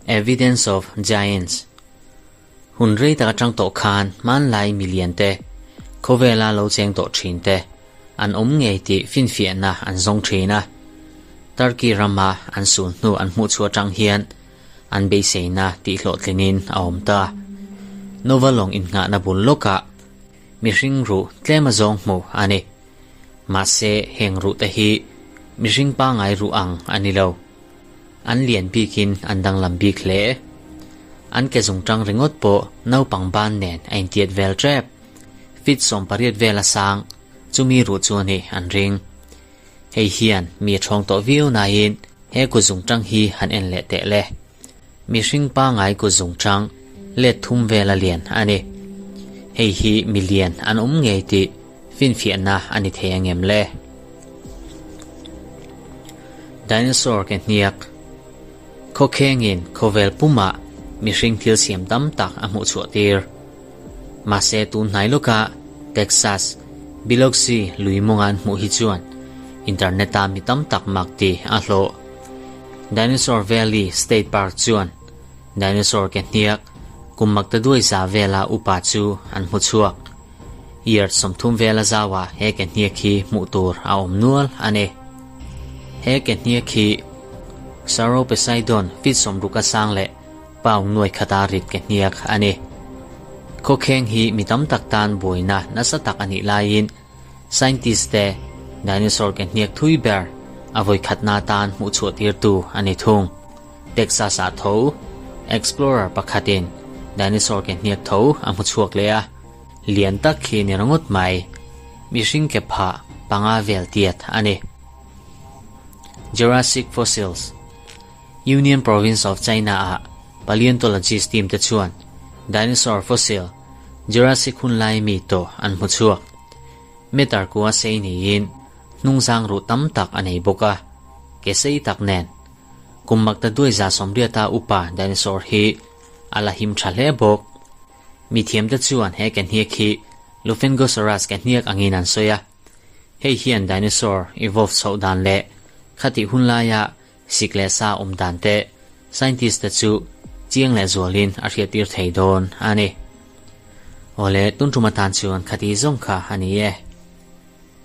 Evidence of Giants Hun rei tak atang tawh khan hmanlai milian te, khawvela lo cheng tawh thin te an awm ngei tih finfiahna an zawng thin a. Turkey rama an sul hnu an hmuh chhuah atang hian an beiseina tih hlawhtlingin a awm ta. Nova lawng innghahna bul lawkah mihring ruh tlem a zawng hmu a ni. Mahse heng ruh te hi mihring pangai ruh ang a ni lo. An lian bikin an danglam bik hle. An ke zungtang ringawt pawh naupang ban nen a intiat vel tep. Feet 18 vel a sang, chumi ruh chu a nih an ring. Hei hian mi a thawng tawh viau nain he kut zungtang hi han en leh teh le. Mihring pangai kut zungtang let thum vel a lian a ni. Hei hi mi lian an awm ngei tih finfiahna a ni thei angem le? Dinosaur ke hniak Khawkhengin khawvel pumah mihring thil siam tam tak a hmuh chhuah tir. Mahse tun hnai lawka Texas, Biloxi lui mawnga an hmuh hi chuan internet-a mi tam tak mak ti a hlawh. Dinosaur Valley State Park chuan dinosaur ke hniak kum mak ta duai za vela upa chu an hmu chhuak. Yard 30 vela zaua he ke hniak hi hmuh tur a awm nual a ni. He ke hniak hi Sauroposeidon feet 60 a sang leh pound nuai khata rit ke hniak a ni. Khawkheng hi mi tam tak tan buaina nasa tak a nih laiin scientist te dinosaur ke hniak thui ber a vawi khatna tan hmuh chhuah tirtu a ni thung. Texas ah tho explorer pakhatin dinosaur ke hniak tho a hmu chhuak leh a, lian tak khi ni ringawt mai. Mihring ke phah panga vel tiat a ni. Jurassic Fossils Union Province of China ah paleontologist team te chuan dinosaur fossil Jurassic hun lai mi tawh an hmu chhuak. Meter kua sei niin hnungzang ruh tam tak a nei bawk a, ke sei tak nen. Kum makta duai za 80 a upa dinosaur hi a la him tha hle bawk. Mi thiam te chuan he ke hniak hi Lufengosaurus ke hniak angin an sawi a. Hei hian dinosaur evolve chhoh dan leh khatih hun laia sik leh sa awm dan te scientist te chu chiang leh zualin a hriattir thei dawn a ni. Awle, tun tum atan chuan khati zawng kha a ni e.